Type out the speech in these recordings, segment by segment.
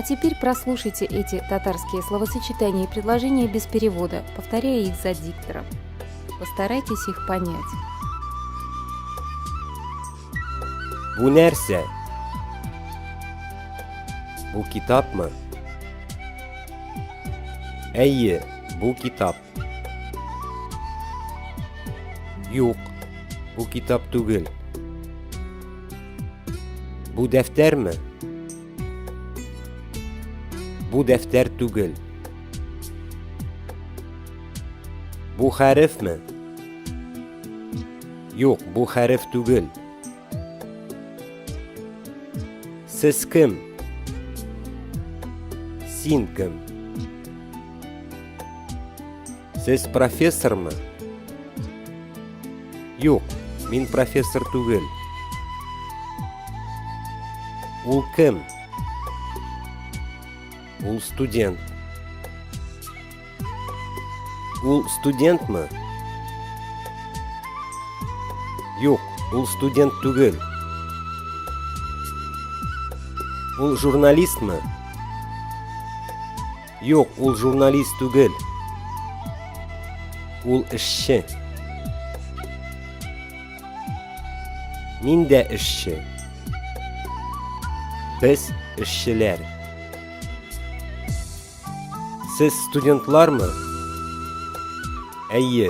А теперь прослушайте эти татарские словосочетания и предложения без перевода, повторяя их за диктором. Постарайтесь их понять. Бу нәрсә? Бу китапмы? Әйе, бу китап. Юк, бу китап түгел. Бу дәфтәрме? Бу дәфтәр түгел. Бу хәрефме? Юк, бу хәреф түгел. Сез кем? Син кем? Сез профессормы? Юк, мин профессор түгел. Ул кем? Ул студент. Ул студентмы? Юк, ул студент түгел. Ул журналистмы? Юк, ул журналист түгел. Ул эшче. Мин дә эшче. Без эшчеләр. Сез студентлармы? Әйе,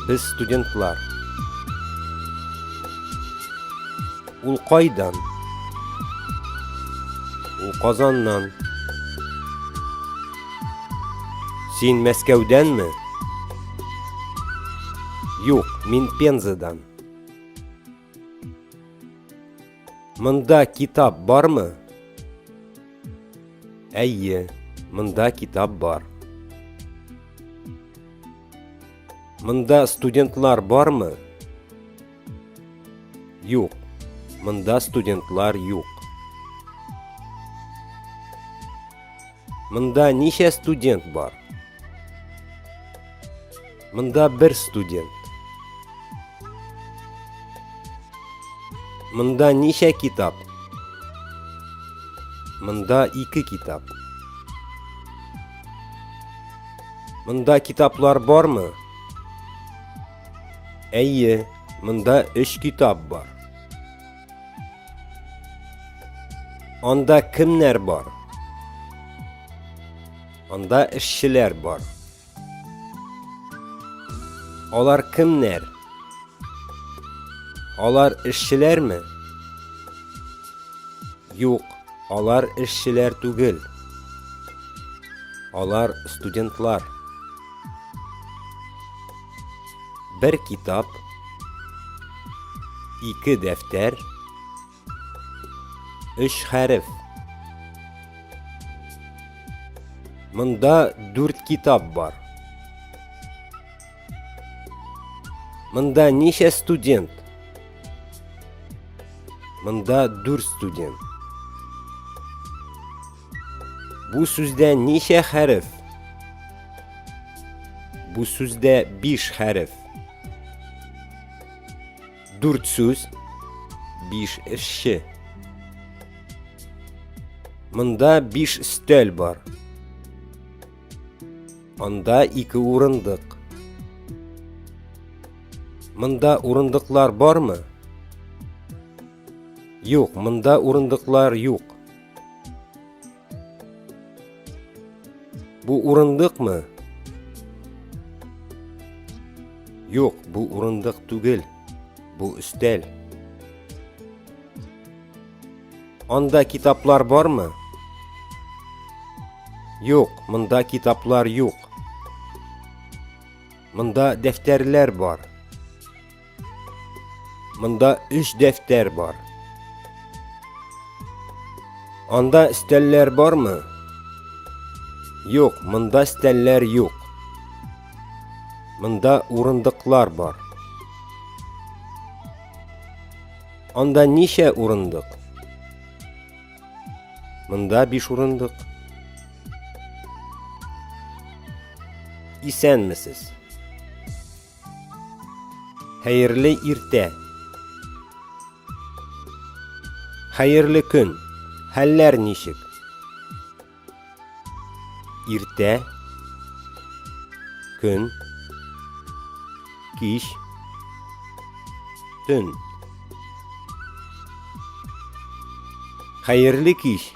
без студентлар. Ул кайдан? Ул Казаннан. Син Мәскәүдәнме? Юк, мин Пензадан. Монда китап бармы? Әйе, монда китап бар. Монда студентлар бармы? Юк, монда студентлар юк. Монда ничә студент бар? Монда бер студент. Монда ничә китап? Монда ике китап. Монда китаплар бармы? Әйе, монда өч китап бар. Анда кемнәр бар? Анда эшчеләр бар. Алар кемнәр? Алар эшчеләрме? Юк, алар эшчеләр түгел. Алар студентлар. Бер китап, ике дәфтәр, өч хәреф. Монда дүрт китап бар. Монда ничә студент? Монда дүрт студент. Бу сүздә ничә хәреф? Бу сүздә биш хәреф. Дүрт сүз, биш эшче. Монда биш өстәл бар. Анда ике урындык. Монда урындыклар бармы? Юк, монда урындыклар юк. Бу урындыкмы? Юк, бу урындык түгел. Бу өстәл. Анда китаплар бармы? Юк, монда китаплар юк. Монда дәфтәрләр бар. Монда өч дәфтәр бар. Анда өстәлләр бармы? Юк, монда өстәлләр юк. Монда урындыклар бар. Анда ничә урындык? Монда биш урындык. Исәнмесез. Хәерле иртә. Хәерле көн. Хәлләр ничек? Иртә, көн, кич, төн. Хәерле кич.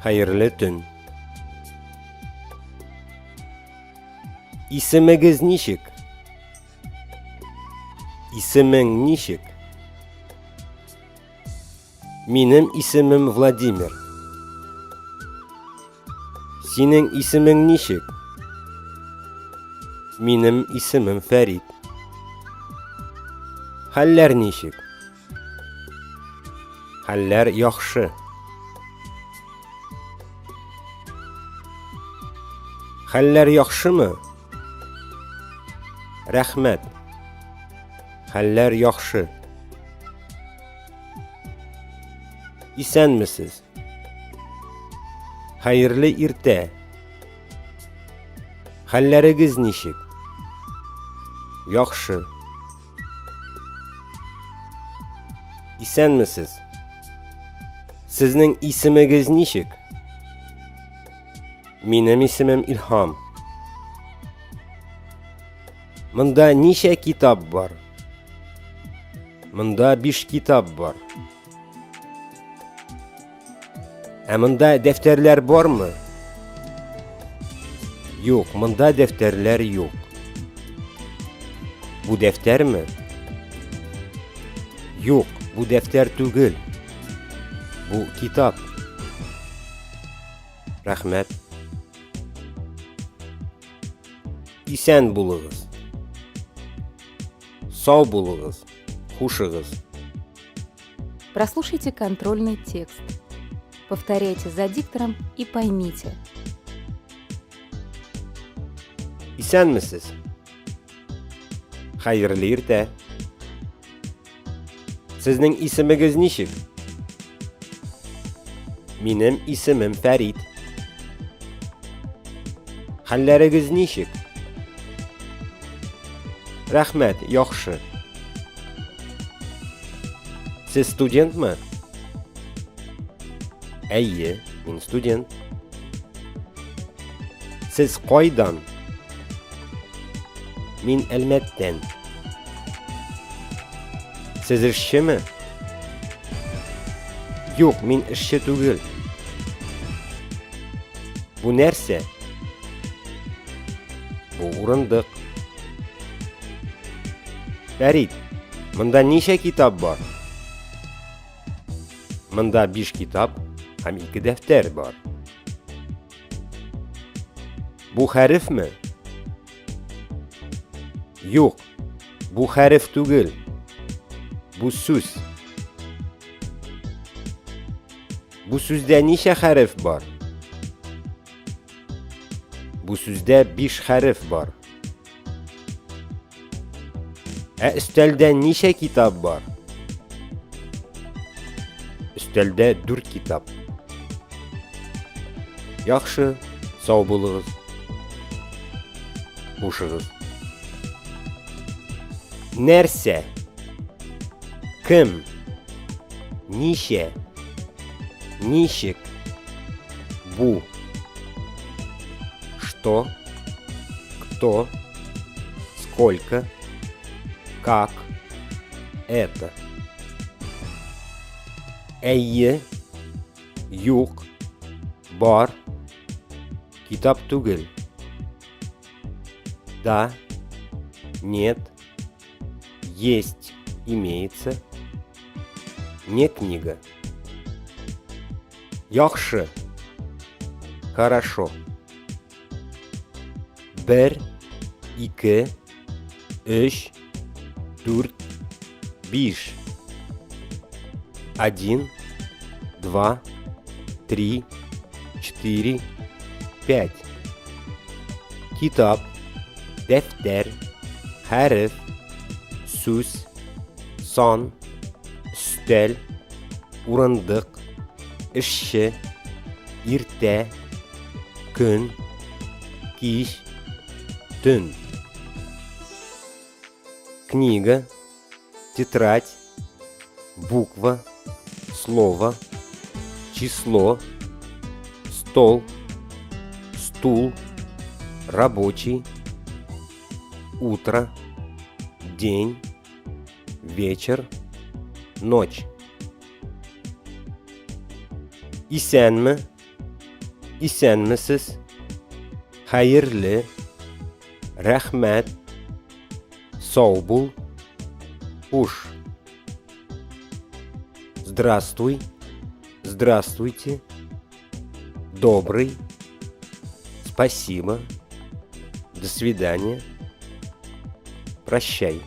Хәерле төн. Исемегез ничек? Исемең ничек? Минем исемем Владимир. Синең исемең ничек? Минем исемем Фәрит. Хәлләр ничек? Хәлләр яхшы. Хәлләр яхшымы? Рәхмәт. Хәлләр яхшы. Исәнмесез. Хәерле иртә. Хәлләрегез ничек? Яхшы. Исәнмесез. Сезнең исемегез ничек? Минем исемем Илһам. Монда ничә китап бар? Монда биш китап бар. Ә монда дәфтәрләр бармы? Юк, монда дәфтәрләр юк. Бу дәфтәрме? Юк, бу дәфтәр түгел. Бу китап. Рәхмәт. Исән булыгыз. Сау булыгыз. Хушыгыз. Прослушайте контрольный текст. Повторяйте за диктором и поймите. Исәнмесез. Хәерле иртә. Сезнең исемегез ничек? Минем исемем Фәрит. Хәлләрегез ничек? Рәхмәт, яхшы. Сез студентмы? Әйе, мин студент. Сез кайдан? Мин Әлмәттән. Сез эшчеме? Юк, мин эшче түгел. Бу нәрсә? Бу урындык. Фәрит, монда ничә китап бар? Монда 5 китап һәм 2 дәфтәр бар. Бу хәрефме? Юк, бу хәреф түгел. Бу сүз. Бу сүздә ничә хәреф бар? Бу сүздә 5 хәреф бар. Ә өстәлдә ничә китап бар? Өстәлдә 4 китап. Яхшы, сау булыгыз. Хушыгыз. Нәрсә? Кем? Ничә? Ничек? Бу. Что? Кто? Сколько? Как? Это. Әйе, юк, бар, китап түгел. Да, нет, есть, имеется, не книга. Яхшы. Хорошо. Бер, ике, өч, дүрт, биш. Один, два, три, четыре, пять. Китап, дәфтәр, хәреф, сүз, сан, өстәл, урындык, эшче, иртә, көн, кич, төн. Книга, тетрадь, буква, слово, число, стол. Стол, стул, рабочий, утро, день, вечер, ночь. Исәнме, исәнмесез, хәерле, рәхмәт, сау бул, хуш. Здравствуй, здравствуйте, добрый, спасибо, до свидания, прощай.